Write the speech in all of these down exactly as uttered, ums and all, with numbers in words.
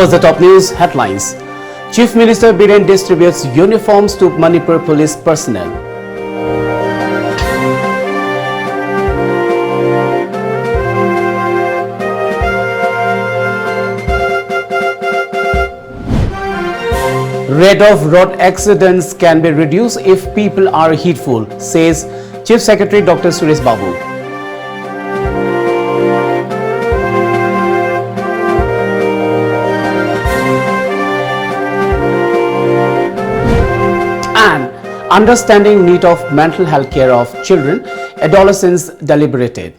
The top news headlines. Chief Minister Biren distributes uniforms to Manipur police personnel. Rate of road accidents can be reduced if people are heedful, says Chief Secretary Doctor Suresh Babu. And understanding need of mental health care of children, adolescents deliberated.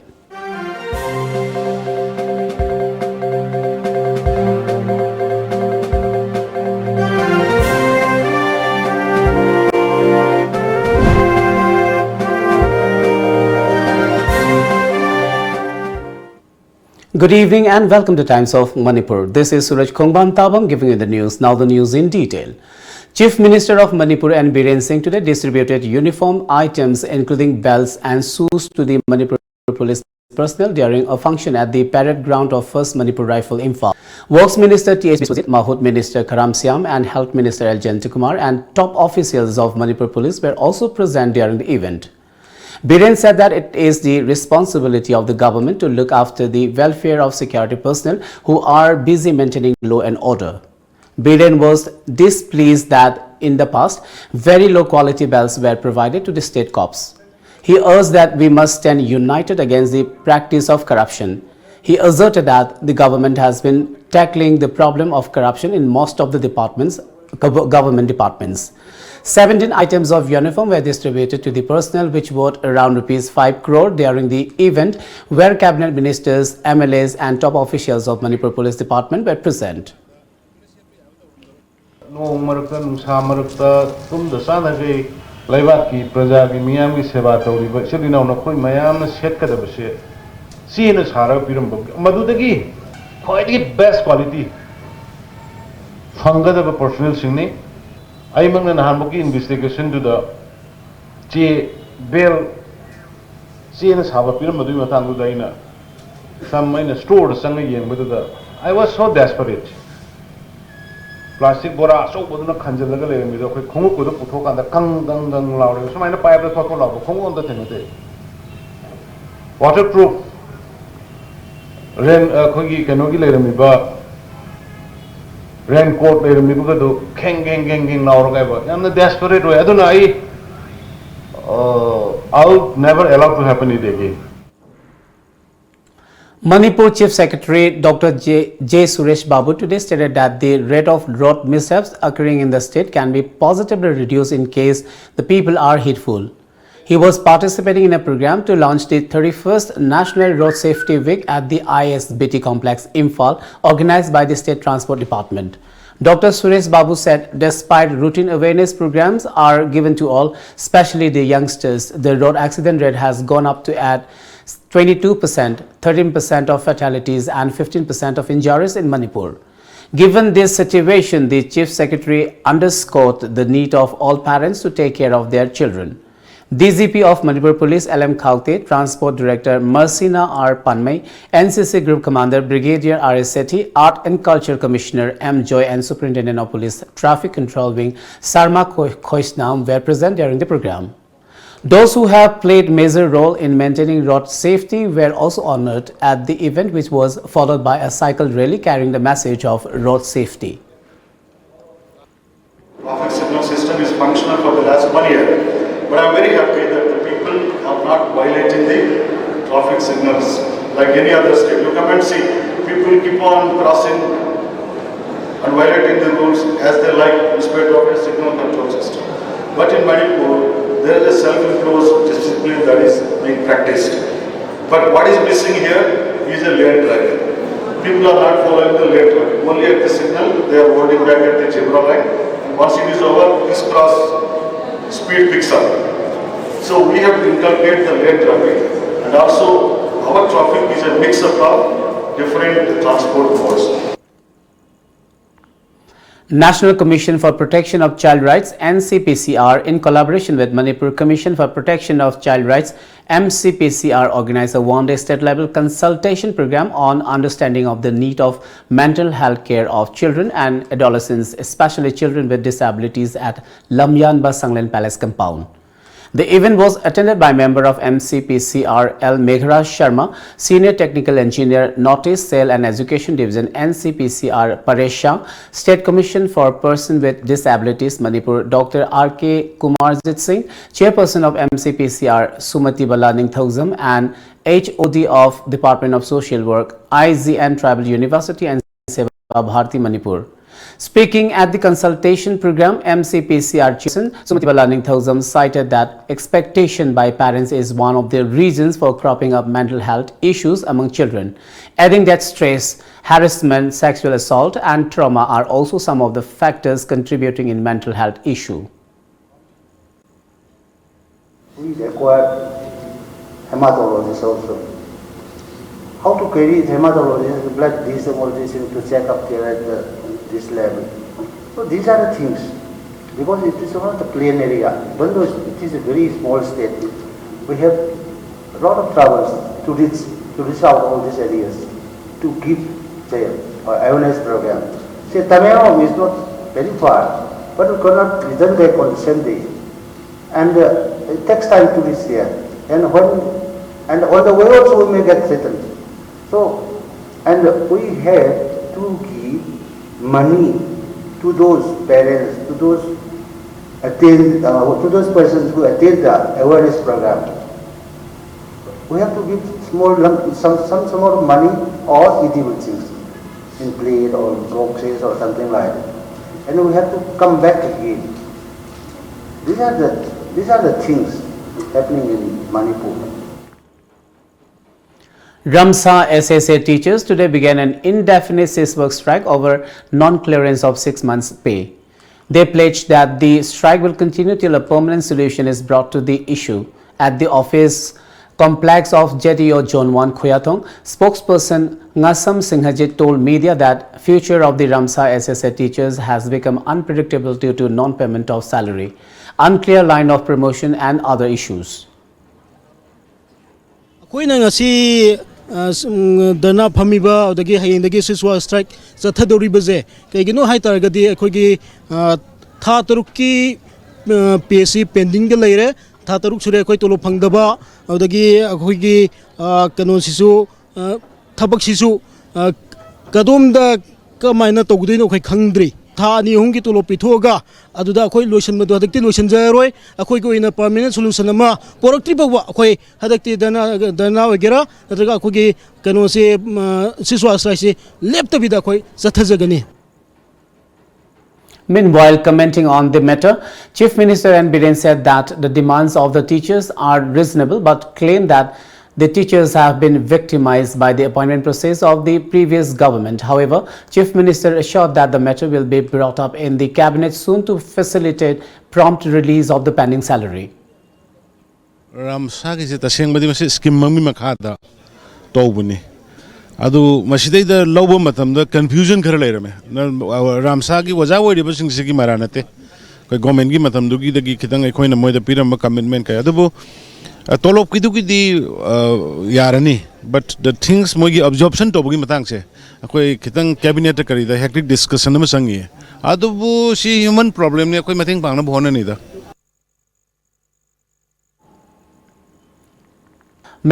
Good evening and welcome to Times of Manipur. This is Suraj Khongban Tabam giving you the news. Now the news in detail. Chief Minister of Manipur N Biren Singh today distributed uniform items including belts and shoes to the Manipur police personnel during a function at the parade ground of First Manipur Rifle, Imphal. Works Minister T H Biswajit, Mahut Minister Kharam Syam and Health Minister L Jayantakumar and top officials of Manipur Police were also present during the event. Biren said that it is the responsibility of the government to look after the welfare of security personnel who are busy maintaining law and order. Biren was displeased that in the past, very low quality belts were provided to the state cops. He urged that we must stand united against the practice of corruption. He asserted that the government has been tackling the problem of corruption in most of the departments, gov- government departments. seventeen items of uniform were distributed to the personnel, which worth around rupees five crore during the event, where cabinet ministers, M L As, and top officials of Manipur Police Department were present. ꯅꯣꯡ ꯃꯔꯛꯇ, ꯅꯨꯡꯁꯥ ꯃꯔꯛꯇ ꯇꯨꯝꯗ ꯆꯥꯗꯈꯩ ꯂꯩꯕꯥꯛꯀꯤ ꯄ꯭ꯔꯖꯥꯒꯤ ꯃꯤꯌꯥꯝꯒꯤ ꯁꯦꯕꯥ ꯇꯧꯔꯤꯕ ꯏꯆꯤꯜ ꯏꯅꯥꯎ ꯅꯈꯣꯏ ꯃꯌꯥꯝꯅ ꯁꯦꯠꯀꯗꯕꯁꯦ ꯆꯦꯅ ꯁꯥꯔꯒ ꯄꯤꯔꯝꯕ, ꯃꯗꯨꯗꯒꯤ ꯈ꯭ꯋꯥꯏꯗꯒꯤ best quality ꯐꯪꯒꯗꯕ personnelꯁꯤꯡꯅꯤ꯫ ꯑꯩꯃꯛꯅ ꯅꯍꯥꯟꯃꯨꯛꯀꯤ investigationꯗꯨꯗ ꯆꯦ, belt, ꯆꯦꯅ ꯁꯥꯕ ꯄꯤꯔꯝꯕꯗꯨꯒꯤ ꯃꯇꯥꯡꯗꯨꯗ ꯑꯩꯅ ꯁꯝ, ꯑꯩꯅ storeꯗ ꯆꯪꯉ ꯌꯦꯡꯕꯗꯨꯗ, I was so desperate. Plastic ꯕꯣꯔꯥ ꯑꯆꯧꯕꯗꯨꯅ ꯈꯟꯖꯤꯜꯂꯒ ꯂꯩꯔꯝꯃꯤꯗꯣ ꯑꯩꯈꯣꯏ ꯈꯣꯡꯎꯞꯀꯗꯣ ꯄꯨꯊꯣꯛꯀꯥꯟꯗ ꯀꯪ ꯀꯪ ꯀꯪ ꯂꯥꯎꯔꯒ ꯁꯨꯃꯥꯏꯅ ꯄꯥꯏꯕꯗ ꯊꯣꯠ ꯊꯣꯠ ꯂꯥꯎꯕ ꯈꯣꯡꯎꯞ ꯑꯝꯇ ꯊꯦꯡꯅꯗꯦ꯫ Waterproof rain, ꯑꯩꯈꯣꯏꯒꯤ ꯀꯩꯅꯣꯒꯤ ꯂꯩꯔꯝꯃꯤꯕ raincoat ꯂꯩꯔꯝꯃꯤꯕꯒꯗꯣ ꯈꯦꯡ ꯈꯦꯡ ꯈꯦꯡ ꯈꯦꯡ ꯂꯥꯎꯔꯒ ꯍꯥꯏꯕ ꯌꯥꯝꯅ desperate ꯑꯣꯏ꯫ ꯑꯗꯨꯅ ꯑꯩ, uh, I'll never allow to happen it again. Manipur Chief Secretary Doctor J, J Suresh Babu today stated that the rate of road mishaps occurring in the state can be positively reduced in case the people are heedful. He was participating in a program to launch the thirty-first National Road Safety Week at the I S B T complex, Imphal, organized by the State Transport Department. Doctor Suresh Babu said despite routine awareness programs are given to all, especially the youngsters, the road accident rate has gone up to at twenty-two percent, thirteen percent of fatalities and fifteen percent of injuries in Manipur. Given this situation, the Chief Secretary underscored the need of all parents to take care of their children. D G P of Manipur Police L M Khaute, Transport Director Marsina R Panmei, N C C Group Commander Brigadier R S Sethi, Art and Culture Commissioner M Joy and Superintendent of Police Traffic Control Wing Sarma Khoi- Khoisnam were present during the program. Those who have played major role in maintaining road safety were also honored at the event, which was followed by a cycle rally carrying the message of road safety. Traffic signal system is functional for the last one year, but I'm very happy that the people are not violating the traffic signals like any other state. You come and see, people keep on crossing and violating the rules as they like in spite of a signal control system. But in Manipur, there is a self-imposed discipline that is being practiced. But what is missing here is a lane driving. People are not following the lane driving. Only at the signal, they are holding back at the zebra line. And once it is over, this cross speed picks up. So we have to inculcate the lane driving. And also, our traffic is a mix-up of different transport modes. National Commission for Protection of Child Rights, N C P C R, in collaboration with Manipur Commission for Protection of Child Rights, M C P C R, organized a one-day state-level consultation program on understanding of the need of mental health care of children and adolescents, especially children with disabilities, at Lamyanba Sanglen Palace compound. The event was attended by member of M C P C R L Meghara Sharma, Senior Technical Engineer, Notice, Sale and Education Division, N C P C R, Paresh Shah, State Commission for Person with Disabilities, Manipur, Doctor R K Kumarjit Singh, Chairperson of M C P C R, Sumati Bala Ningthoujam, and H O D of Department of Social Work, I G N Tribal University, and Seva Bharati, Manipur. Speaking at the consultation program, M C P C R Chairperson Sumati Bala Ningthoujam cited that expectation by parents is one of the reasons for cropping up mental health issues among children, adding that stress, harassment, sexual assault, and trauma are also some of the factors contributing in mental health issue. We require hematologist also. How to carry hematologist blood, this and all these things to check up there at the, this level. So these are the things. Because it is not a plain area. Even though it is a very small state, we have a lot of troubles to reach, to reach out all these areas, to give the uh, awareness program. See, Tamenglong is not very far, but we cannot return back on the same day. And uh, it takes time to reach there. And when, and on the way also we may get threatened. So, and we have to give money to those parents, to those attend, uh, to those persons who attend the awareness program. We have to give small lump, some, some sum of money or edible things in plate or boxes or something like that. And we have to come back again. These are the, these are the things happening in Manipur. Ramsa S S A teachers today began an indefinite cease work strike over non-clearance of six months' pay. They pledged that the strike will continue till a permanent solution is brought to the issue. At the office complex of J T O Zone one Khoyathong. Spokesperson Ngasam Singhajit told media that future of the Ramsa S S A teachers has become unpredictable due to non-payment of salary, unclear line of promotion and other issues. ꯑꯩꯈꯣꯏꯅ ꯉꯁꯤ ꯙꯔꯅꯥ ꯐꯝꯃꯤꯕ ꯑꯗꯒꯤ ꯍꯌꯦꯡꯗꯒꯤ ꯁꯤꯁꯋꯥ strike ꯆꯠꯊꯗꯧꯔꯤꯕꯁꯦ ꯀꯩꯒꯤꯅꯣ ꯍꯥꯏ ꯇꯥꯔꯒꯗꯤ ꯑꯩꯈꯣꯏꯒꯤ ꯊꯥ ꯇꯔꯨꯛꯀꯤ ꯄꯦꯁꯤ ꯄꯦꯟꯗꯤꯡꯗ ꯂꯩꯔꯦ꯫ ꯊꯥ ꯇꯔꯨꯛ ꯁꯨꯔꯦ ꯑꯩꯈꯣꯏ ꯇꯣꯂꯣꯞ ꯐꯪꯗꯕ꯫ ꯑꯗꯒꯤ ꯑꯩꯈꯣꯏꯒꯤ ꯀꯩꯅꯣꯁꯤꯁꯨ ꯊꯕꯛꯁꯤꯁꯨ ꯀꯗꯣꯝꯗ ꯀꯃꯥꯏꯅ ꯇꯧꯒꯗꯣꯏꯅꯣ ꯑꯩꯈꯣꯏ ꯈꯪꯗ꯭ꯔꯤ꯫ ꯊꯥ ꯑꯅꯤ ꯑꯍꯨꯝꯒꯤ ꯇꯣꯂꯣꯞ ꯄꯤꯊꯣꯛꯑꯒ ꯑꯗꯨꯗ ꯑꯩꯈꯣꯏ ꯂꯣꯏꯁꯤꯟꯕꯗꯣ ꯍꯟꯗꯛꯇꯤ ꯂꯣꯏꯁꯤꯟꯖꯔꯔꯣꯏ꯫ ꯑꯩꯈꯣꯏꯒꯤ ꯑꯣꯏꯅ ꯄꯔꯃꯅꯦꯟ ꯁꯣꯂꯨꯁꯟ ꯑꯃ ꯄꯣꯔꯛꯇ꯭ꯔꯤ ꯐꯥꯎꯕ ꯑꯩꯈꯣꯏ ꯍꯟꯗꯛꯇꯤ ꯙꯔꯅꯥ ꯙꯔꯅꯥ ꯑꯣꯏꯒꯦꯔꯥ ꯅꯠꯇ꯭ꯔꯒ ꯑꯩꯈꯣꯏꯒꯤ ꯀꯩꯅꯣꯁꯦ ꯁꯤꯁꯋꯥ ꯁ꯭ꯇ꯭ꯔꯥꯏꯛꯁꯦ ꯂꯦꯞꯇꯕꯤꯗ ꯑꯩꯈꯣꯏ ꯆꯠꯊꯖꯒꯅꯤ꯫ Meanwhile, commenting on the matter, Chief Minister N Biren said that the demands of the teachers are reasonable but claimed that the teachers have been victimized by the appointment process of the previous government. However, Chief Minister assured that the matter will be brought up in the cabinet soon to facilitate prompt release of the pending salary. ꯔꯥꯝꯁꯥꯒꯤꯁꯦ ꯇꯁꯦꯡꯕꯗꯤ ꯃꯁꯤ scheme ꯑꯃꯒꯤ ꯃꯈꯥꯗ ꯇꯧꯕꯅꯤ꯫ ꯑꯗꯨ ꯃꯁꯤꯗꯩꯗ ꯂꯧꯕ ꯃꯇꯝꯗ confusion ꯈꯔ ꯂꯩꯔꯝꯃꯦ꯫ ꯔꯥꯝꯁꯥꯒꯤ ꯑꯣꯖꯥ ꯑꯣꯏꯔꯤꯕꯁꯤꯡꯁꯤꯒꯤ ꯃꯔꯥ ꯅꯠꯇꯦ꯫ ꯑꯩꯈꯣꯏ ꯒꯣꯔꯃꯦꯟꯒꯤ ꯃꯇꯝꯗꯨꯒꯤꯗꯒꯤ ꯈꯤꯇꯪ ꯑꯩꯈꯣꯏꯅ ꯃꯣꯏꯗ ꯄꯤꯔꯝꯕ ꯀꯃꯤꯠꯃꯦꯟ ꯀꯌꯥ ꯑꯗꯨꯕꯨ ꯇꯣꯂꯣꯞꯀꯤꯗꯨꯒꯤꯗꯤ ꯌꯥꯔꯅꯤ꯫ But the things ꯃꯣꯏꯒꯤ ꯑꯦꯕꯖꯣꯔꯞꯁꯟ ꯇꯧꯕꯒꯤ ꯃꯇꯥꯡꯁꯦ ꯑꯩꯈꯣꯏ ꯈꯤꯇꯪ ꯀꯦꯕꯤꯅꯦꯠꯇ ꯀꯔꯤꯗ ꯍꯦꯛꯇꯤꯛ ꯗꯤꯁꯀꯁꯟ ꯑꯃ ꯆꯪꯉꯤ꯫ ꯑꯗꯨꯕꯨ ꯁꯤ ꯍ꯭ꯌꯨꯃꯟ ꯄ꯭ꯔꯣꯕ꯭ꯂꯦꯝꯅꯤ, ꯑꯩꯈꯣꯏ ꯃꯇꯦꯡ ꯄꯥꯡꯅꯕ ꯍꯣꯠꯅꯅꯤꯗ꯫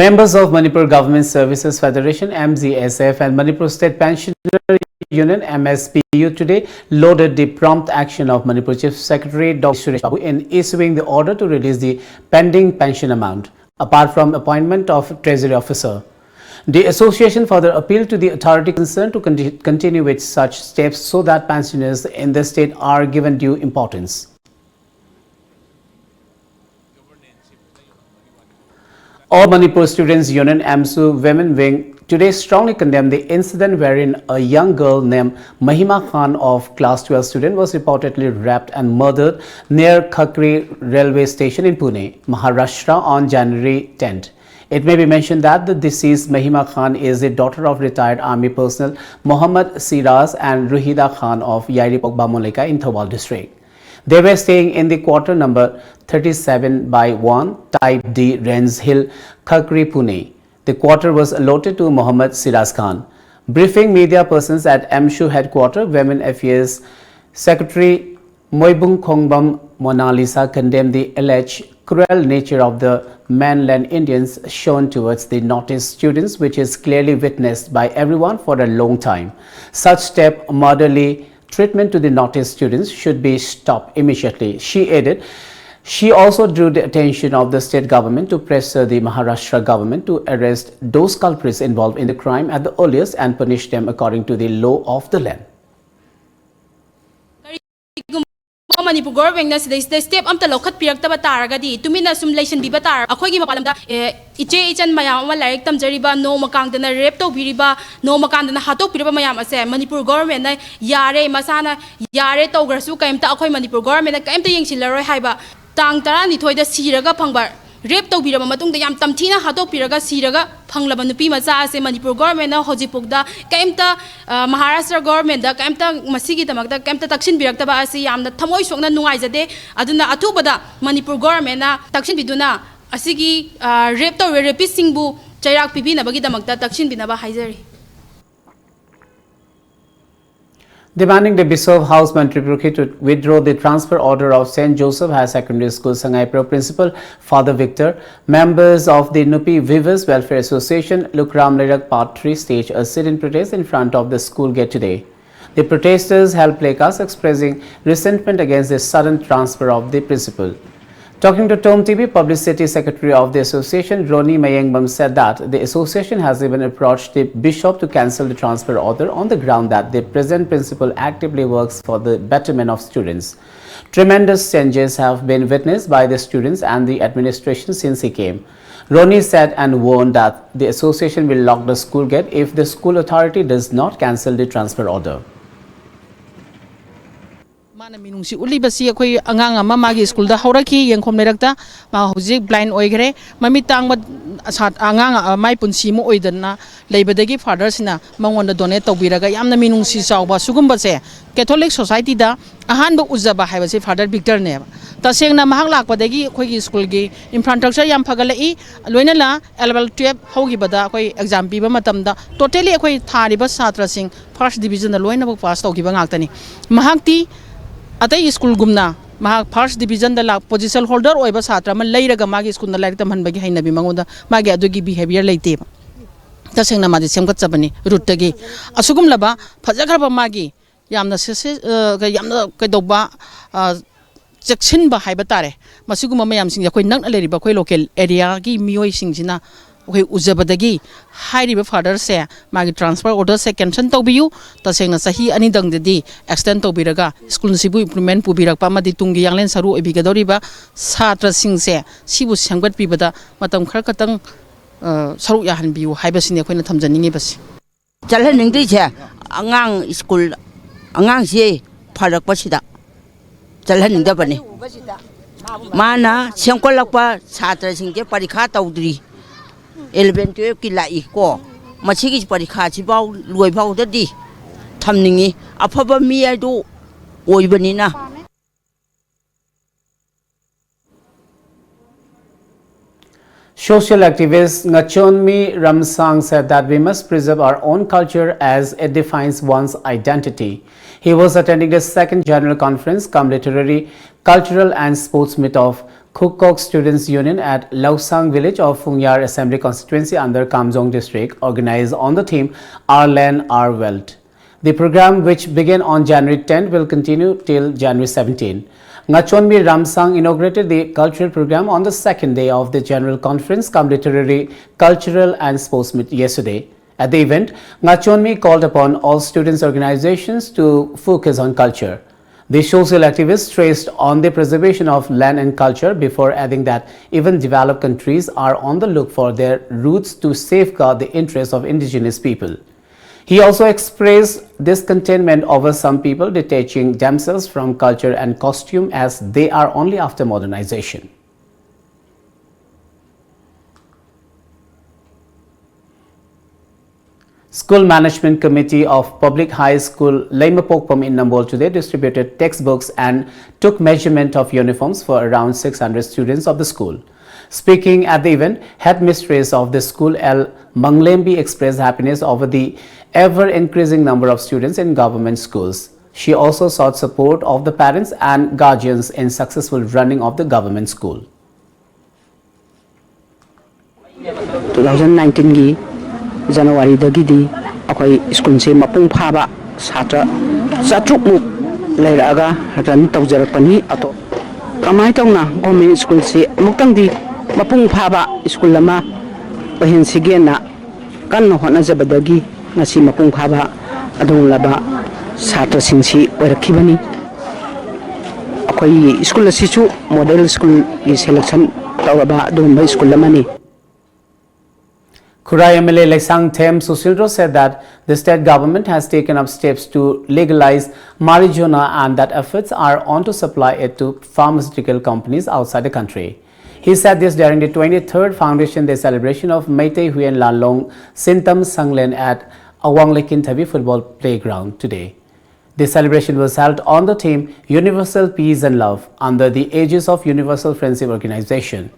Members of Manipur Government Services Federation, M G S F, and Manipur State Pensioner Union, M S P U, today lauded the prompt action of Manipur Chief Secretary Doctor Suresh Babu in issuing the order to release the pending pension amount, apart from appointment of Treasury Officer. The association further appealed to the authority concerned to conti- continue with such steps so that pensioners in the state are given due importance. All Manipur Students Union, AMSU Women Wing, today strongly condemned the incident wherein a young girl named Mahima Khan of class twelve student was reportedly raped and murdered near Khakri railway station in Pune, Maharashtra on January tenth. It may be mentioned that the deceased Mahima Khan is the daughter of retired army personnel Mohammad Siraz and Ruhida Khan of Yairipok Bamonleka in Thoubal district. They were staying in the quarter number thirty-seven by one, Type D, Rens Hill, Khakri, Pune. The quarter was allotted to Mohammad Siraz Khan. Briefing media persons at MSHU headquarter, Women Affairs Secretary Moibung Khongbam Monalisa condemned the alleged cruel nature of the mainland Indians shown towards the Northeast students, which is clearly witnessed by everyone for a long time. Such step, motherly treatment to the Northeast students should be stopped immediately. She added, she also drew the attention of the state government to pressure the Maharashtra government to arrest those culprits involved in the crime at the earliest and punish them according to the law of the land. ꯀꯔꯤꯒꯨꯝꯕ ꯃꯅꯤꯄꯨꯔ ꯒꯣꯚꯔꯟꯃꯦꯟꯅ ꯁꯤꯗꯩꯁꯤꯗ step ꯑꯝꯇ ꯂꯧꯈꯠꯄꯤꯔꯛꯇꯕ ꯇꯥꯔꯒꯗꯤ, ꯇꯨꯃꯤꯟꯅ ꯁꯨꯝ ꯂꯩꯁꯤꯟꯕꯤꯕ ꯇꯥꯔ-, ꯑꯩꯈꯣꯏꯒꯤ ꯃꯄꯥꯟ ꯂꯝꯗ, ꯑꯦ, ꯏꯆꯦ ꯏꯆꯟ ꯃꯌꯥꯝ ꯑꯃ ꯂꯥꯏꯔꯤꯛ ꯇꯝꯖꯔꯤꯕ, ꯅꯣꯡꯃ ꯀꯥꯡꯗꯅ ꯔꯦꯞ ꯇꯧꯕꯤꯔꯤꯕ, ꯅꯣꯡꯃ ꯀꯥꯡꯗꯅ ꯍꯥꯠꯇꯣꯛꯄꯤꯔꯕ ꯃꯌꯥꯝ ꯑꯁꯦ ꯃꯅꯤꯄꯨꯔ ꯒꯣꯚꯔꯟꯃꯦꯟꯅ ꯌꯥꯔꯦ, ꯃꯁꯥꯅ ꯌꯥꯔꯦ ꯇꯧꯈ꯭ꯔꯁꯨ ꯀꯩꯝꯇ ꯑꯩꯈꯣꯏ ꯃꯅꯤꯄꯨꯔ ꯒꯣꯚꯔꯟꯃꯦꯟꯅ ꯀꯩꯝꯇ ꯌꯦꯡꯁꯤꯜꯂꯔꯣꯏ ꯍꯥꯏꯕ, ꯇꯥꯡ ꯇꯔꯥꯅꯤꯊꯣꯏꯗ ꯁꯤꯔꯒ ꯐꯪꯕ, ꯔꯦꯞ ꯇꯧꯕꯤꯔꯕ ꯃꯇꯨꯡꯗ ꯌꯥꯝ ꯇꯝꯊꯤꯅ ꯍꯥꯠꯇꯣꯛꯄꯤꯔꯒ ꯁꯤꯔꯒ ꯐꯪꯂꯕ ꯅꯨꯄꯤ ꯃꯆꯥ ꯑꯁꯦ ꯃꯅꯤꯄꯨꯔ ꯒꯣꯚꯔꯟꯃꯦꯟꯅ ꯍꯧꯖꯤꯛꯐꯥꯎꯗ ꯀꯩꯝꯇ, ꯑ, ꯃꯍꯥꯔꯥꯁꯇ꯭ꯔ ꯒꯣꯚꯔꯟꯃꯦꯟꯗ ꯀꯩꯝꯇ ꯃꯁꯤꯒꯤꯗꯃꯛꯇ ꯀꯩꯝꯇ ꯇꯛꯁꯤꯟꯕꯤꯔꯛꯇꯕ ꯑꯁꯤ ꯌꯥꯝꯅ ꯊꯃꯣꯏ ꯁꯣꯛꯅ ꯅꯨꯡꯉꯥꯏꯖꯗꯦ꯫ ꯑꯗꯨꯅ ꯑꯊꯨꯕꯗ ꯃꯅꯤꯄꯨꯔ ꯒꯣꯚꯔꯟꯃꯦꯟꯅ ꯇꯛꯁꯤꯟꯕꯤꯗꯨꯅ ꯑꯁꯤꯒꯤ, ꯑ, ꯔꯦꯞ ꯇꯧꯔꯤꯕ ꯔꯦꯄꯤꯁꯁꯤꯡꯕꯨ ꯆꯩꯔꯥꯛ ꯄꯤꯕꯤꯅꯕꯒꯤꯗꯃꯛꯇ ꯇꯛꯁꯤꯟꯕꯤꯅꯕ ꯍꯥꯏꯖꯔꯤ꯫ Demanding the Bisop House Mantripurkhi to withdraw the transfer order of Saint Joseph Higher Secondary School Sangaipro Principal Father Victor, members of the Nupi Weavers Welfare Association, Lukram Leirak Part three, staged a sit-in protest in front of the school gate today. The protesters held placards expressing resentment against the sudden transfer of the principal. Talking to Tom T V, Publicity Secretary of the association, Ronnie Mayengbam, said that the association has even approached the bishop to cancel the transfer order on the ground that the present principal actively works for the betterment of students. Tremendous changes have been witnessed by the students and the administration since he came. Ronnie said and warned that the association will lock the school gate if the school authority does not cancel the transfer order. ꯃꯥꯅ ꯃꯤꯅꯨꯡꯁꯤ ꯎꯠꯂꯤꯕꯁꯤ ꯑꯩꯈꯣꯏ ꯑꯉꯥꯡ ꯑꯃ ꯃꯥꯒꯤ ꯁ꯭ꯀꯨꯜꯗ ꯍꯧꯔꯛꯈꯤ, ꯌꯦꯡꯈꯣꯝ ꯂꯩꯔꯛꯇ꯫ ꯃꯥ ꯍꯧꯖꯤꯛ ꯕ꯭ꯂꯥꯏꯟ ꯑꯣꯏꯈ꯭ꯔꯦ꯫ ꯃꯃꯤꯠ ꯇꯥꯡꯕ ꯑꯉꯥꯡ ꯃꯥꯏ ꯄꯨꯟꯁꯤ ꯑꯃ ꯑꯣꯏꯗꯅ ꯂꯩꯕꯗꯒꯤ ꯐꯥꯗꯔꯁꯤꯅ ꯃꯉꯣꯟꯗ ꯗꯣꯅꯦꯠ ꯇꯧꯕꯤꯔꯒ ꯌꯥꯝꯅ ꯃꯤꯅꯨꯡꯁꯤ ꯆꯥꯎꯕ ꯁꯤꯒꯨꯝꯕꯁꯦ ꯀꯦꯊꯣꯂꯤꯛ ꯁꯣꯁꯥꯏꯇꯤꯗ ꯑꯍꯥꯟꯕ ꯎꯖꯕ ꯍꯥꯏꯕꯁꯤ ꯐꯥꯗꯔ ꯕꯤꯛꯇꯔꯅꯦꯕ꯫ ꯇꯁꯦꯡꯅ ꯃꯍꯥꯛ ꯂꯥꯛꯄꯗꯒꯤ ꯑꯩꯈꯣꯏꯒꯤ ꯁ꯭ꯀꯨꯜꯒꯤ ꯏꯟꯐ꯭ꯔꯥꯁ꯭ꯇ꯭ꯔꯛꯆꯔ ꯌꯥꯝ ꯐꯒꯠꯂꯛꯏ꯫ ꯂꯣꯏꯅꯅ ꯑꯦꯂꯦꯕꯦꯜ ꯇꯨꯌꯦꯜꯞ ꯍꯧꯈꯤꯕꯗ ꯑꯩꯈꯣꯏ ꯑꯦꯛꯖꯥꯝ ꯄꯤꯕ ꯃꯇꯝꯗ ꯇꯣꯇꯦꯂꯤ ꯑꯩꯈꯣꯏ ꯊꯥꯔꯤꯕ ꯁꯥꯇ꯭ꯔꯁꯤꯡ ꯐꯥꯔꯁ ꯗꯤꯕꯤꯖꯟꯗ ꯂꯣꯏꯅꯃꯛ ꯄꯥꯁ ꯇꯧꯈꯤꯕ ꯉꯥꯛꯇꯅꯤ꯫ ꯃꯍꯥꯛꯇꯤ ꯑꯇꯩ ꯁ꯭ꯀꯨꯜꯒꯨꯝꯅ ꯃꯍꯥꯛ ꯐꯥꯔꯁ ꯗꯤꯕꯤꯖꯟꯗ ꯂꯥꯛ ꯄꯣꯖꯤꯁꯟ ꯍꯣꯜꯗꯔ ꯑꯣꯏꯕ ꯁꯥꯇ꯭ꯔ ꯑꯃ ꯂꯩꯔꯒ ꯃꯥꯒꯤ ꯁ꯭ꯀꯨꯜꯗ ꯂꯥꯏꯔꯤꯛ ꯇꯝꯍꯟꯕꯒꯤ ꯍꯩꯅꯕꯤ ꯃꯉꯣꯟꯗ ꯃꯥꯒꯤ ꯑꯗꯨꯒꯤ ꯕꯤꯍꯦꯕꯤꯌꯔ ꯂꯩꯇꯦꯕ꯫ ꯇꯁꯦꯡꯅ ꯃꯥꯗꯤ ꯁꯦꯝꯒꯠꯆꯕꯅꯤ ꯔꯨꯠꯇꯒꯤ꯫ ꯑꯁꯤꯒꯨꯝꯂꯕ ꯐꯖꯈ꯭ꯔꯕ ꯃꯥꯒꯤ ꯌꯥꯝꯅ ꯁꯦꯁꯦ-, ꯑ, ꯀ-, ꯌꯥꯝꯅ ꯀꯩꯗꯧꯕ, ꯑ, ꯆꯦꯛꯁꯤꯟꯕ ꯍꯥꯏꯕ ꯇꯥꯔꯦ꯫ ꯃꯁꯤꯒꯨꯝꯕ ꯃꯌꯥꯝꯁꯤꯡꯁꯦ ꯑꯩꯈꯣꯏ ꯅꯛꯅ ꯂꯩꯔꯤꯕ ꯑꯩꯈꯣꯏ ꯂꯣꯀꯦꯜ ꯑꯦꯔꯤꯌꯥꯒꯤ ꯃꯤꯑꯣꯏꯁꯤꯡꯁꯤꯅ ꯑꯩꯈꯣꯏ ꯎꯖꯕꯗꯒꯤ ꯍꯥꯏꯔꯤꯕ ꯐꯥꯗꯔꯁꯦ ꯃꯥꯒꯤ ꯇ꯭ꯔꯥꯟꯁꯐꯔ ꯑꯣꯔꯗꯔꯁꯦ ꯀꯦꯟꯁꯦꯜ ꯇꯧꯕꯤꯌꯨ꯫ ꯇꯁꯦꯡꯅ ꯆꯍꯤ ꯑꯅꯤꯗꯪꯗꯗꯤ ꯑꯦꯛꯁꯇꯦꯟ ꯇꯧꯕꯤꯔꯒ ꯁ꯭ꯀꯨꯜꯁꯤꯕꯨ ꯏꯝꯄ꯭ꯔꯨꯚꯃꯦꯟ ꯄꯨꯕꯤꯔꯛꯄ ꯑꯃꯗꯤ ꯇꯨꯡꯒꯤ ꯌꯥꯡꯂꯦꯟ ꯁꯔꯨ ꯑꯣꯏꯕꯤꯒꯗꯧꯔꯤꯕ ꯁꯥꯇ꯭ꯔꯁꯤꯡꯁꯦ ꯁꯤꯕꯨ ꯁꯦꯝꯒꯠꯄꯤꯕꯗ ꯃꯇꯝ ꯈꯔ ꯈꯛꯇꯪ, ꯑ, ꯁꯔꯨꯛ ꯌꯥꯍꯟꯕꯤꯌꯨ ꯍꯥꯏꯕꯁꯤꯅꯤ ꯑꯩꯈꯣꯏꯅ ꯊꯝꯖꯅꯤꯡꯉꯤꯕꯁꯤ꯫ ꯆꯠꯍꯟꯅꯤꯡꯗ꯭ꯔꯤꯁꯦ ꯑꯉꯥꯡ ꯁ꯭ꯀꯨꯜ ꯑꯉꯥꯡꯁꯤ ꯐꯔꯛꯄꯁꯤꯗ ꯆꯠꯍꯟꯅꯤꯡꯗꯕꯅꯤ꯫ ꯃꯥꯅ ꯁꯦꯝꯒꯠꯂꯛꯄ ꯁꯥꯇ꯭ꯔꯁꯤꯡꯁꯦ ꯄꯔꯤꯈꯥ ꯇꯧꯗ꯭ꯔꯤ, ꯏꯂꯚꯦꯟ ꯇꯨꯌꯦꯜꯞꯀꯤ ꯂꯥꯛꯏ ꯀꯣ, ꯃꯁꯤꯒꯤ ꯄꯔꯤꯈꯥꯁꯤꯐꯥꯎ ꯂꯣꯏꯐꯥꯎꯗꯗꯤ ꯊꯝꯅꯤꯡꯉꯤ꯫ ꯑꯐꯕ ꯃꯤ ꯍꯥꯏꯗꯨ ꯑꯣꯏꯕꯅꯤꯅ꯫ Social activist Ngachonmi Ramsang said that we must preserve our own culture as it defines one's identity. He was attending the second general conference cum literary, cultural and sports meet of Khukok Students Union at Lausang village of Phungyar Assembly Constituency under Kamjong District, organized on the theme Our Land, Our Wealth. The program, which began on January tenth, will continue till January seventeenth. Ngachonmi Ramsang inaugurated the cultural program on the second day of the General Conference cum Literary, Cultural and Sports Meet yesterday. At the event, Ngachonmi called upon all students' organizations to focus on culture. The social activist stressed on the preservation of land and culture before adding that even developed countries are on the look for their roots to safeguard the interests of indigenous people. He also expressed discontentment over some people detaching themselves from culture and costume as they are only after modernization. School Management Committee of Public High School Leimapokpam in Nambol today distributed textbooks and took measurement of uniforms for around six hundred students of the school. Speaking at the event, headmistress of the school, L Manglembi, expressed happiness over the ever increasing number of students in government schools. She also sought support of the parents and guardians in successful running of the government school. Two thousand ꯅꯥꯏꯟꯇꯤꯟꯒꯤ ꯖꯅꯋꯥꯔꯤꯗꯒꯤꯗꯤ ꯑꯩꯈꯣꯏ ꯁ꯭ꯀꯨꯜꯁꯦ ꯃꯄꯨꯡ ꯐꯥꯕ ꯁꯥꯇ꯭ꯔ ꯆꯥꯇ꯭ꯔꯨꯛꯃꯨꯛ ꯂꯩꯔꯛꯑꯒ run ꯇꯧꯖꯔꯛꯄꯅꯤ꯫ ꯑꯗꯣ ꯀꯃꯥꯏꯅ ꯇꯧꯅ ꯒꯣꯔꯃꯦꯟ ꯁ꯭ꯀꯨꯜꯁꯤ ꯑꯃꯨꯛꯇꯪꯗꯤ ꯃꯄꯨꯡ ꯐꯥꯕ ꯁ꯭ꯀꯨꯜ ꯑꯃ ꯑꯣꯏꯍꯟꯁꯤꯒꯦꯅ ꯀꯟꯅ ꯍꯣꯠꯅꯖꯕꯗꯒꯤ ꯉꯁꯤ ꯃꯄꯨꯡ ꯐꯥꯕ ꯑꯗꯨꯒꯨꯝꯂꯕ ꯁꯥꯇ꯭ꯔꯁꯤꯡꯁꯤ ꯑꯣꯏꯔꯛꯈꯤꯕꯅꯤ꯫ ꯑꯩꯈꯣꯏꯒꯤ ꯁ꯭ꯀꯨꯜ ꯑꯁꯤꯁꯨ ꯃꯣꯗꯦꯜ ꯁ꯭ꯀꯨꯜꯒꯤ ꯁꯦꯂꯦꯛꯁꯟ ꯇꯧꯔꯕ ꯑꯗꯨꯒꯨꯝꯕ ꯁ꯭ꯀꯨꯜ ꯑꯃꯅꯤ꯫ Khurai M L A Leisangthem Susindro said that the state government has taken up steps to legalize marijuana and that efforts are on to supply it to pharmaceutical companies outside the country. He said this during the twenty-third Foundation Day celebration of Meitei Huyen Lalong Sintam Sanglen at Awang Lekinthabi Football Playground today. The celebration was held on the theme Universal Peace and Love under the aegis of Universal Friendship Organization.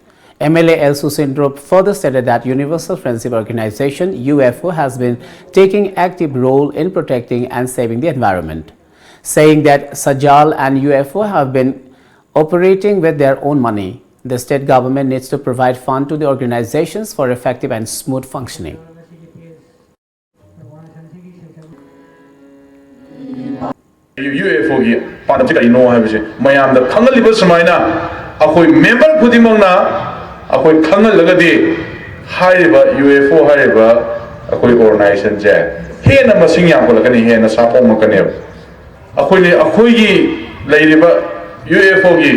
M L A L Susindro further stated that Universal Friendship Organization, U F O, has been taking active role in protecting and saving the environment, saying that Sajal and U F O have been operating with their own money. The state government needs to provide fund to the organizations for effective and smooth functioning. U F ꯑꯣꯒꯤ ꯄꯥꯟꯗꯝꯁꯤ ꯀꯔꯤꯅꯣ ꯍꯥꯏꯕꯁꯦ ꯃꯌꯥꯝꯗ ꯈꯪꯍꯜꯂꯤꯕ ꯁꯨꯃꯥꯏꯅ ꯑꯩꯈꯣꯏ member ꯈꯨꯗꯤꯡꯃꯛꯅ ꯑꯩꯈꯣꯏ ꯈꯪꯍꯜꯂꯒꯗꯤ ꯍꯥꯏꯔꯤꯕ ꯌꯨ ꯑꯦꯐ ꯑꯣ ꯍꯥꯏꯔꯤꯕ ꯑꯩꯈꯣꯏ ꯑꯣꯔꯒꯅꯥꯏꯖꯦꯁꯟꯁꯦ ꯍꯦꯟꯅ ꯃꯁꯤꯡ ꯌꯥꯝꯈꯠꯂꯛꯀꯅꯤ, ꯍꯦꯟꯅ ꯁꯥꯐꯣꯡꯂꯛꯀꯅꯦꯕ꯫ ꯑꯩꯈꯣꯏꯅ ꯑꯩꯈꯣꯏꯒꯤ ꯂꯩꯔꯤꯕ ꯌꯨ ꯑꯦꯐ ꯑꯣꯒꯤ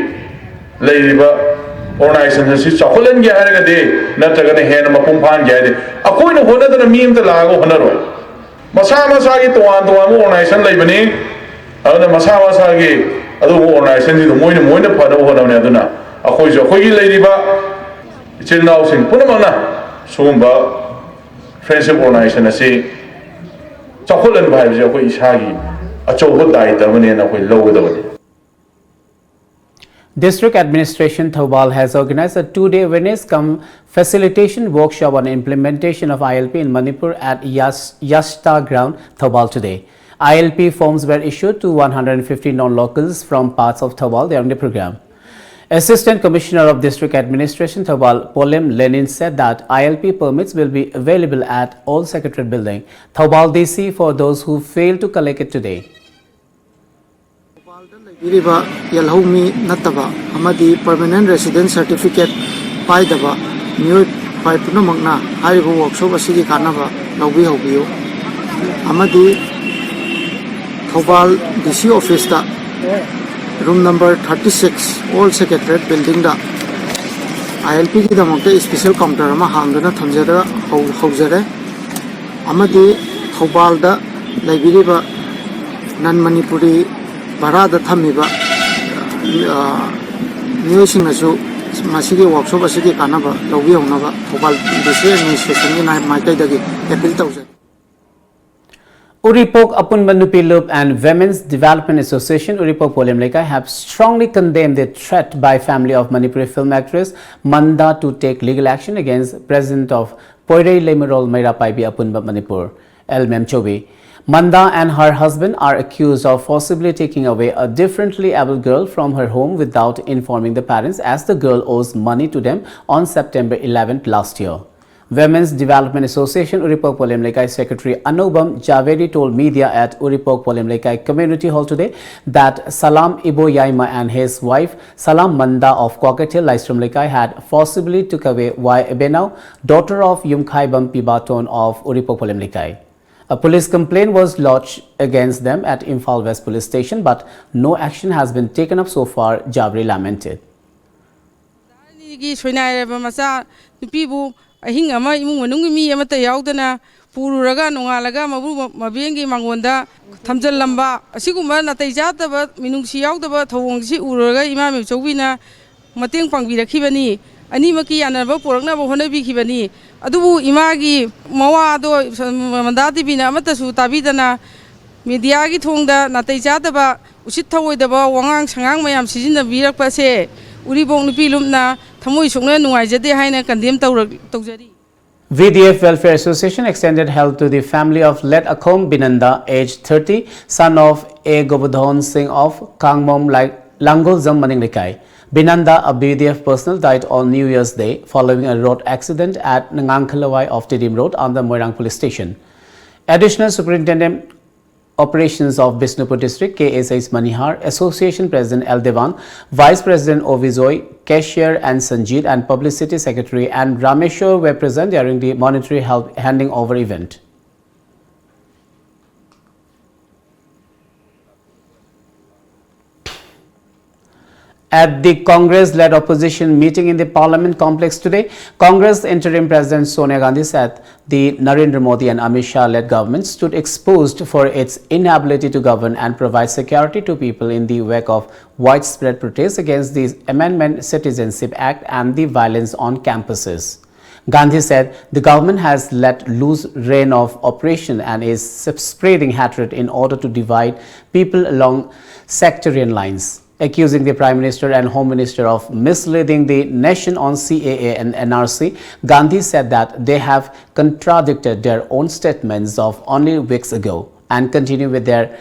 ꯂꯩꯔꯤꯕ ꯑꯣꯔꯒꯅꯥꯏꯖꯦꯁꯟ ꯑꯁꯤ ꯆꯥꯎꯈꯠꯍꯟꯒꯦ ꯍꯥꯏꯔꯒꯗꯤ ꯅꯠꯇ꯭ꯔꯒꯅ ꯍꯦꯟꯅ ꯃꯄꯨꯡ ꯐꯥꯍꯟꯒꯦ ꯍꯥꯏꯔꯗꯤ ꯑꯩꯈꯣꯏꯅ ꯍꯣꯠꯅꯗꯅ ꯃꯤ ꯑꯃꯇ ꯂꯥꯛꯑꯒ ꯍꯣꯠꯅꯔꯣꯏ꯫ ꯃꯁꯥ ꯃꯁꯥꯒꯤ ꯇꯣꯉꯥꯟ ꯇꯣꯉꯥꯟꯕ ꯑꯣꯔꯒꯅꯥꯏꯖꯦꯁꯟ ꯂꯩꯕꯅꯤ꯫ ꯑꯗꯨꯅ ꯃꯁꯥ ꯃꯁꯥꯒꯤ ꯑꯗꯨꯒꯨꯝꯕ ꯑꯣꯔꯒꯅꯥꯏꯖꯦꯁꯟꯁꯤꯡꯗꯣ ꯃꯣꯏꯅ ꯃꯣꯏꯅ ꯐꯅꯕ ꯍꯣꯠꯅꯕꯅꯤ꯫ ꯑꯗꯨꯅ ꯑꯩꯈꯣꯏꯁꯨ ꯑꯩꯈꯣꯏꯒꯤ ꯂꯩꯔꯤꯕ ꯏꯆꯤꯜ ꯏꯅꯥꯎꯁꯤꯡ ꯄꯨꯝꯅꯃꯛꯅ ꯁꯤꯒꯨꯝꯕ ꯐ꯭ꯔꯦꯟꯁꯤꯞ ꯑꯣꯔꯒꯅꯥꯏꯖꯦꯁꯟ ꯑꯁꯤ ꯆꯥꯎꯈꯠꯍꯟꯕ ꯍꯥꯏꯕꯁꯦ ꯑꯩꯈꯣꯏ ꯏꯁꯥꯒꯤ ꯑꯆꯧꯕ ꯗꯥꯏꯇ ꯑꯃꯅꯦꯅ ꯑꯩꯈꯣꯏ ꯂꯧꯒꯗꯕꯅꯤ꯫ District Administration Thoubal has organized a two-day awareness cum facilitation workshop on implementation of I L P in Manipur at Yas- Yashta Ground, Thoubal today. I L P forms were issued to one hundred fifty non-locals from parts of Thoubal during the program. Assistant Commissioner of District Administration Thoubal Polem Lenin said that I L P permits will be available at all Secretariat building. Thoubal D C for those who fail to collect it today. ꯊꯧꯕꯥꯜꯗ ꯂꯩꯕꯤꯔꯤꯕ ꯌꯦꯜꯍꯧꯃꯤ ꯅꯠꯇꯕ ꯑꯃꯗꯤ permanent resident certificate ꯄꯥꯏꯗꯕ ꯃꯤꯑꯣꯏ ꯏꯄꯥ ꯄꯨꯝꯅꯃꯛꯅ ꯍꯥꯏꯔꯤꯕ workshop ꯑꯁꯤꯒꯤ ꯀꯥꯟꯅꯕ ꯂꯧꯕꯤꯍꯧꯕꯤꯌꯨ ꯑꯃꯗꯤ ꯊꯧꯕꯥꯜ ꯗꯤ ꯁꯤ ꯑꯣꯐꯤꯁꯇ room number thirty six old secretariat ꯕꯤꯜꯗꯤꯡꯗ ꯑꯥꯏ ꯑꯦꯜ ꯄꯤꯒꯤꯗꯃꯛꯇ ꯏꯁꯄꯤꯁꯦꯜ ꯀꯥꯎꯟꯇꯔ ꯑꯃ ꯍꯥꯡꯗꯨꯅ ꯊꯝꯖꯗ ꯍꯧ- ꯍꯧꯖꯔꯦ ꯑꯃꯗꯤ ꯊꯧꯕꯥꯜꯗ ꯂꯩꯕꯤꯔꯤꯕ ꯅꯟ ꯃꯅꯤꯄꯨꯔꯤ ꯚꯔꯥꯗ ꯊꯝꯃꯤꯕ ꯃꯤꯑꯣꯏꯁꯤꯡꯅꯁꯨ ꯃꯁꯤꯒꯤ ꯋꯥꯛꯁꯣꯞ ꯑꯁꯤꯒꯤ ꯀꯥꯟꯅꯕ ꯂꯧꯕꯤꯍꯧꯅꯕ ꯊꯧꯕꯥꯜ ꯗꯤ ꯁꯤ ꯑꯦꯗꯃꯤꯅꯤꯁꯇ꯭ꯔꯦꯁꯟꯒꯤ ꯃꯥꯏꯀꯩꯗꯒꯤ ꯑꯦꯄꯤꯜ ꯇꯧꯖꯔꯤ꯫ Uripok Apunba Nupi Lup and Women's Development Association Uripok Polem Leikai have strongly condemned the threat by family of Manipuri film actress Manda to take legal action against President of Poirei Leimurol Meira Paibi Apunba Manipur, L Memchobi. Manda and her husband are accused of forcibly taking away a differently abled girl from her home without informing the parents, as the girl owes money to them on September eleventh last year. Women's Development Association Uripok Polem Leikai Secretary Anobam Javeri told media at Uripok Polem Leikai Community Hall today that Salam Ibo Yaima and his wife Salam Manda of Kwakathel Laisram Leikai had forcibly took away Y Ebenau, daughter of Yumkhaibam Pibaton of Uripok Polem Leikai. A police complaint was lodged against them at Imphal West Police Station, but no action has been taken up so far, Javeri lamented. ꯑꯅꯤꯒꯤ ꯁꯣꯏꯅꯥꯏꯔꯕ ꯃꯆꯥ ꯅꯨꯄꯤꯕꯨ ꯑꯍꯤꯡ ꯑꯃ ꯏꯃꯨꯡ ꯃꯅꯨꯡꯒꯤ ꯃꯤ ꯑꯃꯠꯇ ꯌꯥꯎꯗꯅ ꯄꯨꯔꯨꯔꯒ ꯅꯣꯡꯉꯥꯜꯂꯒ ꯃꯕꯨ ꯃꯕꯦꯟꯒꯤ ꯃꯉꯣꯟꯗ ꯊꯝꯖꯤꯜꯂꯝꯕ ꯑꯁꯤꯒꯨꯝꯕ ꯅꯥꯇꯩ ꯆꯥꯗꯕ ꯃꯤꯅꯨꯡꯁꯤ ꯌꯥꯎꯗꯕ ꯊꯧꯑꯣꯡꯁꯤ ꯎꯔꯨꯔꯒ ꯏꯃꯥ ꯃꯦꯝꯆꯧꯕꯤꯅ ꯃꯇꯦꯡ ꯄꯥꯡꯕꯤꯔꯛꯈꯤꯕꯅꯤ꯫ ꯑꯅꯤꯃꯛꯀꯤ ꯌꯥꯅꯕ ꯄꯨꯔꯛꯅꯕ ꯍꯣꯠꯅꯕꯤꯈꯤꯕꯅꯤ꯫ ꯑꯗꯨꯕꯨ ꯏꯃꯥꯒꯤ ꯃꯋꯥꯗꯣ ꯃꯟꯗꯥ ꯗꯦꯕꯤꯅ ꯑꯃꯠꯇꯁꯨ ꯇꯥꯕꯤꯗꯅ ꯃꯤꯗꯤꯌꯥꯒꯤ ꯊꯣꯡꯗ ꯅꯥꯇꯩ ꯆꯥꯗꯕ, ꯎꯁꯤꯠ ꯊꯑꯣꯏꯗꯕ ꯋꯥꯉꯥꯡ ꯁꯉꯥꯡ ꯃꯌꯥꯝ ꯁꯤꯖꯤꯟꯅꯕꯤꯔꯛꯄ ꯑꯁꯦ ꯎꯔꯤꯄꯣꯛ ꯅꯨꯄꯤ ꯂꯨꯞꯅ ꯊꯃꯣꯏ ꯁꯣꯛꯅ ꯅꯨꯡꯉꯥꯏꯖꯗꯦ ꯍꯥꯏꯅ ꯀꯟꯗꯦꯝ ꯇꯧꯔꯛ-, ꯇꯧꯖꯔꯤ꯫ V D F Welfare Association extended help to the family of late Akhom Binanda, aged thirty, son of A Gobodhon Singh of Kangmom Lai-, Langolzam Maning Lekai. Binanda, a V D F personnel, died on New Year's Day following a road accident at Ngangkhalawai of Tidim Road under Moirang Police Station. Additional Superintendent Operations of Bishnupur District, K S H Manihar, Association President L Devan, Vice President O Vijay, Cashier and Sanjeet, and Publicity Secretary and Rameshwar were present during the monetary help handing over event. At the Congress-led opposition meeting in the Parliament complex today, Congress interim President Sonia Gandhi said the Narendra Modi and Amit Shah-led government stood exposed for its inability to govern and provide security to people in the wake of widespread protests against the Amendment Citizenship Act and the violence on campuses. Gandhi said the government has let loose reign of oppression and is spreading hatred in order to divide people along sectarian lines. Accusing the Prime Minister and Home Minister of misleading the nation on C A A and N R C, Gandhi said that they have contradicted their own statements of only weeks ago and continue with their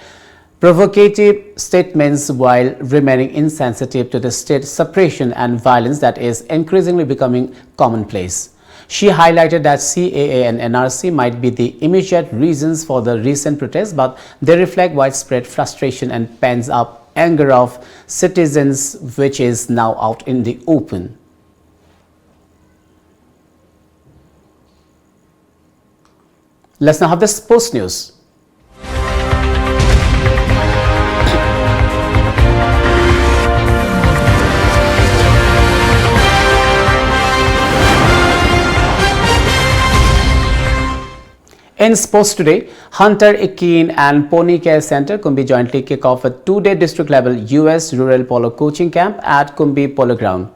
provocative statements while remaining insensitive to the state suppression and violence that is increasingly becoming commonplace. She highlighted that C A A and N R C might be the immediate reasons for the recent protests, but they reflect widespread frustration and pent up anger of citizens, which is now out in the open. Let's now have the sports news. In sports today, Hunter Equine and Pony Care Center, Kumbi jointly kick off a two-day district-level U S Rural Polo Coaching Camp at Kumbi Polo Ground.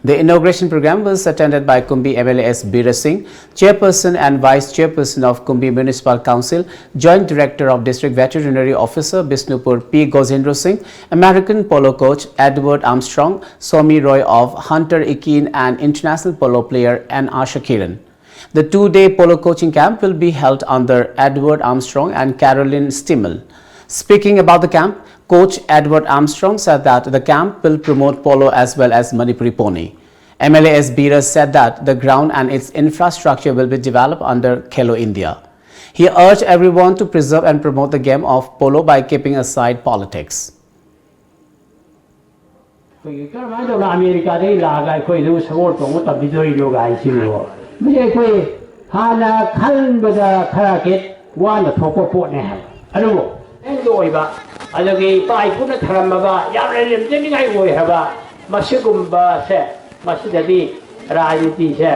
The inauguration program was attended by Kumbi M L A S Bira Singh, Chairperson and Vice Chairperson of Kumbi Municipal Council, Joint Director of District Veterinary Officer Bishnupur P Gojendra Singh, American polo coach Edward Armstrong, Somi Roy of Hunter Ekin and international polo player N Asha Kiran. The two-day polo coaching camp will be held under Edward Armstrong and Carolyn Stimmel. Speaking about the camp, Coach Edward Armstrong said that the camp will promote polo as well as Manipuri pony. M L A S Bira said that the ground and its infrastructure will be developed under Khelo India. He urged everyone to preserve and promote the game of polo by keeping aside politics. ꯑꯩꯈꯣꯏꯒꯤ ꯀꯔꯝꯍꯥꯏꯅ ꯇꯧꯅ ꯑꯃꯦꯔꯤꯀꯥꯗꯒꯤ ꯂꯥꯛꯑꯒ ꯑꯩꯈꯣꯏꯗꯕꯨ ꯁꯒꯣꯜ ꯇꯣꯡꯕ ꯇꯝꯕꯤꯗꯣꯔꯤꯅꯣ ꯍꯥꯏꯁꯤꯕꯨ? ꯃꯁꯤ ꯑꯩꯈꯣꯏ ꯍꯥꯟꯅ ꯈꯟꯕꯗ ꯈꯔ ꯍꯦꯛ ꯋꯥꯅ ꯊꯣꯛꯄ ꯄꯣꯠꯅꯦ ꯍꯥꯏꯕ꯫ ꯑꯗꯨꯕꯨ ꯑꯍꯦꯟꯕ ꯑꯣꯏꯕ, ꯑꯗꯒꯤ ꯏꯄꯥ ꯏꯄꯨꯅ ꯊꯔꯝꯃꯕ ꯌꯥꯝꯅ ꯂꯦꯝꯖꯅꯤꯡꯉꯥꯏ ꯑꯣꯏ ꯍꯥꯏꯕ, ꯃꯁꯤꯒꯨꯝꯕꯁꯦ, ꯃꯁꯤꯗꯗꯤ ꯔꯥꯖꯅꯤꯇꯤꯁꯦ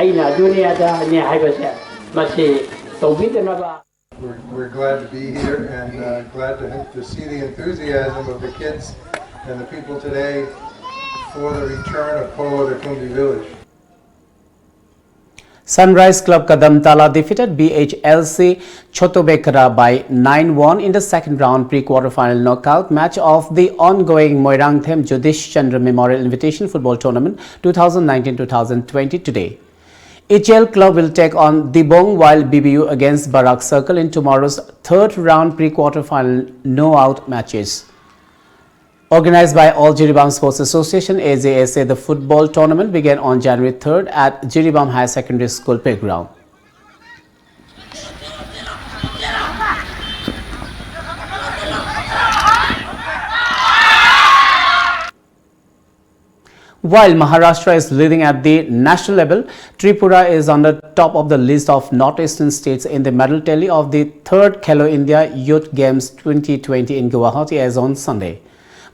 ꯑꯩꯅ ꯑꯗꯨꯅꯤ ꯑꯗꯥꯅꯤ ꯍꯥꯏꯕꯁꯦ ꯃꯁꯤ ꯇꯧꯕꯤꯗꯅꯕ꯫ We're, we're glad to be here and uh, glad to, to see the enthusiasm of the kids and the people today for the return of Polo to Kumbi Village. Sunrise Club Kadamtala defeated B H L C Chotobekara by nine one in the second round pre-quarter-final knockout match of the ongoing Moirangthem Jagdish Chandra Memorial Invitation Football Tournament twenty nineteen twenty twenty today. H L Club will take on Dibong, while B B U against Barak Circle in tomorrow's third round pre-quarter-final knockout matches. Organized by All Jiribam Sports Association, A J S A, the football tournament began on January third at Jiribam Higher Secondary School playground. While Maharashtra is leading at the national level, Tripura is on the top of the list of northeastern states in the medal tally of the third Khelo India Youth Games twenty twenty in Guwahati as on Sunday.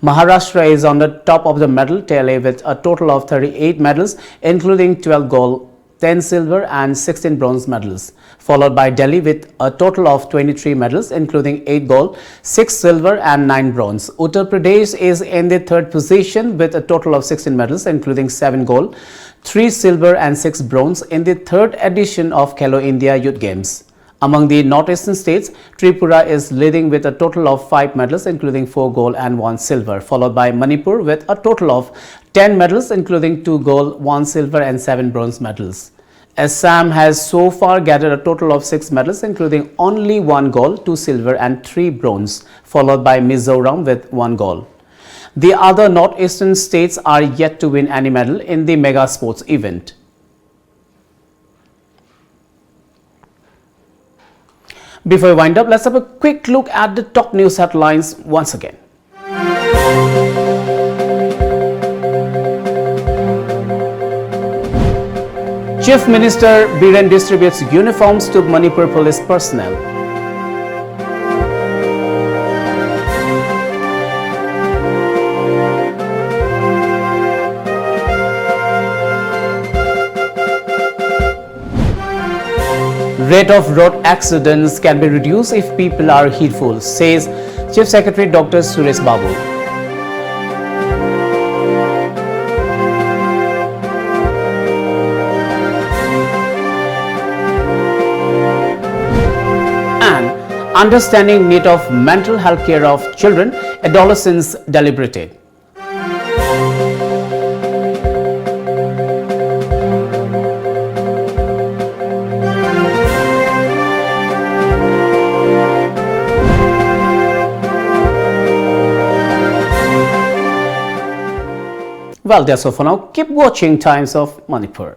Maharashtra is on the top of the medal tally with a total of thirty-eight medals, including twelve gold ten silver and sixteen bronze medals, followed by Delhi with a total of twenty-three medals, including eight gold, six silver, and nine bronze. Uttar Pradesh is in the third position with a total of sixteen medals, including seven gold, three silver, and six bronze in the third edition of Khelo India Youth Games. Among the North Eastern states, Tripura is leading with a total of five medals, including four gold and one silver, followed by Manipur with a total of ten medals, including two gold, one silver, and seven bronze medals. Assam has so far gathered a total of six medals, including only one gold, two silver, and three bronze, followed by Mizoram with one gold. The other North Eastern states are yet to win any medal in the mega sports event. Before we wind up, let's have a quick look at the top news headlines once again. Chief Minister Biren distributes uniforms to Manipur police personnel. Rate of road accidents can be reduced if people are heedful, says Chief Secretary Doctor Suresh Babu. And understanding need of mental health care of children, adolescents deliberated. Well, that's all for now. Keep watching Times of Manipur.